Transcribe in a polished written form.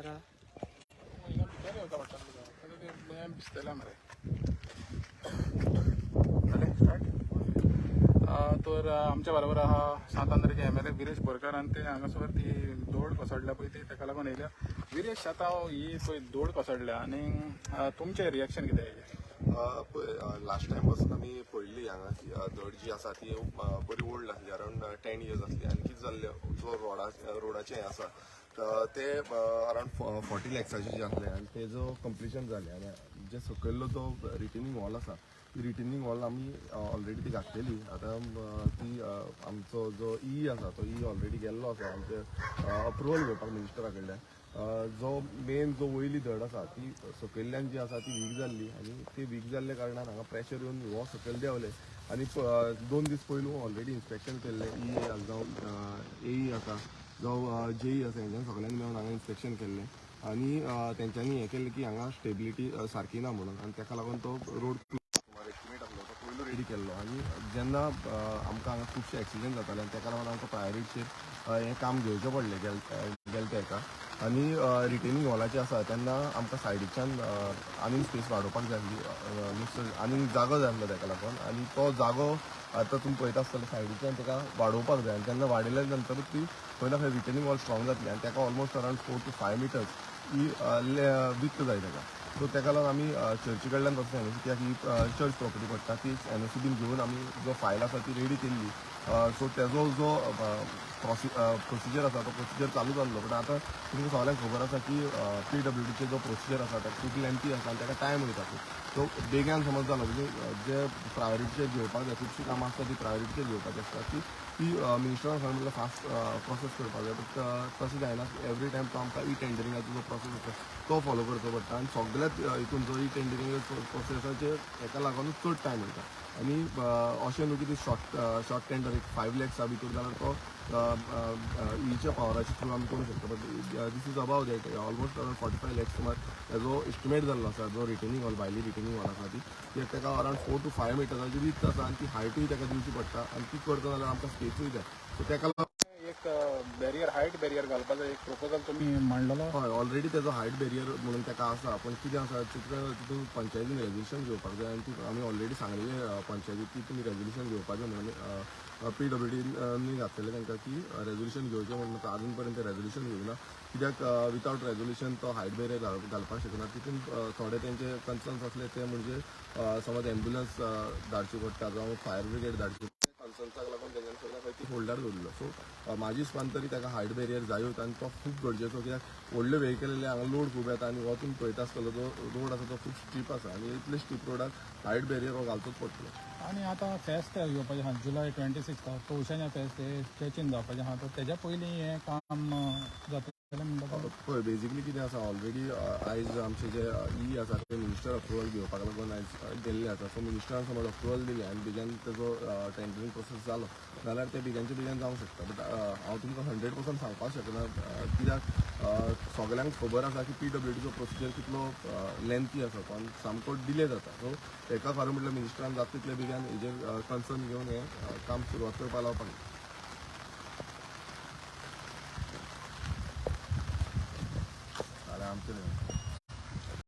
Camera. भिजतले मरे. जालें start. तर आमच्या बरोबर आहा सांत आंद्रेचे एमएलए विरेश बोरकार आनी ते हांगासर ती धोड कोसळ्ळ्या पळय, ती ताका लागून येयल्या. विरेश, आतां ही पळय धोड कोसळ्ळ्या आनी तुमचें रिएक्शन कितें हेजें? पळय, लास्ट टायम पासून आमी पळयल्ली हांगा की धड जी आसा ती बरी ओल्ड आसली, अरावंड 10 इयर्स आसली. आनी कितें जाल्लें, जो रोडाचें हें आसा ते अरावंड 40 लॅक्साचें जे आसलें आनी तेजो कंप्लिशन जालें. आनी जे सकयल्लो जो रिटेनिंग वॉल आसा, ती रिटेनिंग वॉल आमी ऑलरेडी ती घातलेली. आतां ती आमचो जो ई आसा तो ई ऑलरेडी गेल्लो आसा आमचे अप्रुवल घेवपाक मिनिस्टरा कडल्यान. जो मेन जो वयली धड आसा ती सकयल्ल्यान जी आसा ती वीक जाल्ली आनी ती वीक जाल्ल्या कारणान हांगा प्रेशर येवन हो सकयल देंवले. आनी 2 दीस पयलू ऑलरेडी इन्स्पेक्शन केल्लें. ई जावं एई आसा, जावं जेई आसा, हेंच्यान सगळ्यांनी मेळून हांगा इन्स्पेक्शन केल्लें आनी तेंच्यांनी हें केलें की हांगा स्टेबिलिटी सारकी ना म्हणून. आनी ताका लागून तो रोड सुमार एस्टिमेट आसलो तो पयलू रेडी केल्लो. आनी जेन्ना आमकां हांगा खुबशे एक्सिडंट जाताले आनी ताका लागून आमकां प्रायोरिटीचेर हें काम घेवचें पडलें गेल गेले तेका. आनी रिटेनिंग वॉलाचें आसा तेन्ना आमकां सायडीच्यान आनीक स्पेस वाडोवपाक जाय आसली, नुस्तें आनीक जागो जाय आसलो ताका लागून. आनी तो जागो आतां तुमी पळयता आसतले, सायडीच्यान ताका वाडोवपाक जाय. आनी तेन्ना वाडयल्या नंतरूच ती खंय ना खंय रिटेनिंग वॉल स्ट्रॉंग जातली. आनी ताका ऑलमोस्ट अरावंड 4 टू 5 मिटर्स ही विड्थ जाय ताका. सो ताका लागून आमी चर्ची कडल्यान पासून एनओसी, कित्याक ही चर्च प्रॉपर्टी पडटा, ती एनओसी बीन घेवन आमी जो फायल आसा ती रेडी केल्ली. सो तेजो जो प्रोसिजर आसा तो प्रोसिजर चालू जाल्लो. बट आतां तुमकां सगळ्यांक खबर आसा की पीडब्ल्यूडीचे जो प्रोसिजर आसा ताका खूब लेंथी आसा आनी ताका टायम वयता खूब. सो बेगान समज जालो म्हणजे जे प्रायोरिटीचेर घेवपाक जाय, खुबशीं कामां आसता ती प्रायोरिटीचेर घेवपाची आसता, ती ती मिनिस्टरान सांगलें म्हटल्यार फास्ट प्रोसेस करपाक जाय. बट तशें जायना. एवरी टायम तो आमकां ई टेंडरिंगाचो जो प्रोसेस आसा तो फॉलो करचो पडटा. आनी सगल्याच हितून जो ई टेंडरिंग प्रोसेसाचेर हेका लागूनच चड टायम वयता. आनी अशें न्हू की ती शॉर्ट शॉर्ट टेंडर एक 5 लॅक्सा भितर जाल्यार तो ईच्या पावराच्या थ्रू आमी करूंक शकता. But this is above that, almost around 45 lakhs सुमार तेजो एस्टिमेट जाल्लो आसा. जो रिटेनिंग वॉल, भायली रिटेनिंग वॉल आसा ती, कित्याक ताका अरावंड 4 टू 5 मिटराची विड्थ आसा आनी ती हायटूय ताका दिवची पडटा. आनी ती करता जाल्यार आमकां स्पेसूय जाय. सो ताका लागून एक बॅरियर, हायट बॅरियर घालपाचो एक प्रपोजल तुमी मांडलेलो. हय, ऑलरेडी तेजो हायट बॅरियर म्हणून ताका आसा. पूण कितें आसा, तितून पंचायतीन रेजोल्युशन घेवपाक जाय. आनी ती आमी ऑलरेडी सांगलेलें पंचायतीक की तुमी रेजोल्युशन घेवपाचें म्हणून. पीडब्ल्यूडीन घातलेलें तांकां की रेजोल्युशन घेवचें म्हणून. आजून पर्यंत रेजोल्युशन घेवना, कित्याक वितावट रेजोल्युशन तो हायट बॅरियर घालपाक शकना. तितून थोडे तेंचे कन्सर्न्स आसले, ते म्हणजे समज एम्ब्युलन्स धाडची पडटा जावं फायर ब्रिगेड धाडची, कन्सर्न्साक लागून तेंच्यांनी खंय ना खंय ती होल्डार दवरलो. सो म्हाजी हिसपान तरी ताका हायट बॅरियर जायूच आनी तो खूब गरजेचो, कित्याक व्हडले व्हेकल येयले हांगा लोड खूब येता. आनी हो तुमी पळयता आसतलो, जो रोड आसा तो खूब स्टीप आसा आनी इतले स्टीप रोडाक हायट बॅरियर हो घालचोच पडटलो. आनी आतां फेस्त येवपाचें आहा, जुलय 26, तवशाच्या फेस्त हे चर्चीन जावपाचें आहा. तर तेज्या पयलीं हें काम जातलें म्हणटा तो? पळय, बेजिकली कितें आसा, ऑलरेडी आयज आमचे जे ई आसा ते मिनिस्टर अप्रुवल घेवपाक लागून आयज गेल्ले आसा. सो मिनिस्टरान समज अप्रुवल दिलें आनी बेगीन तेजो टेंडरींग प्रोसेस जालो जाल्यार ते बेगीनच्या बेगीन जावंक शकता. बट हांव तुमकां 100% सांगपाक शकना, कित्याक सगल्यांक खबर आसा की पीडब्ल्यूडीचो प्रोसिजर कितलो लेंथी आसा तो आनी सामको डिले जाता. सो तेका खरें म्हटल्यार मिनिस्टरान जाता तितले बेगीन हेजेर कन्सर्न घेवन हें काम सुरवात करपाक लावपाक जाय. जाल्यार आमचें.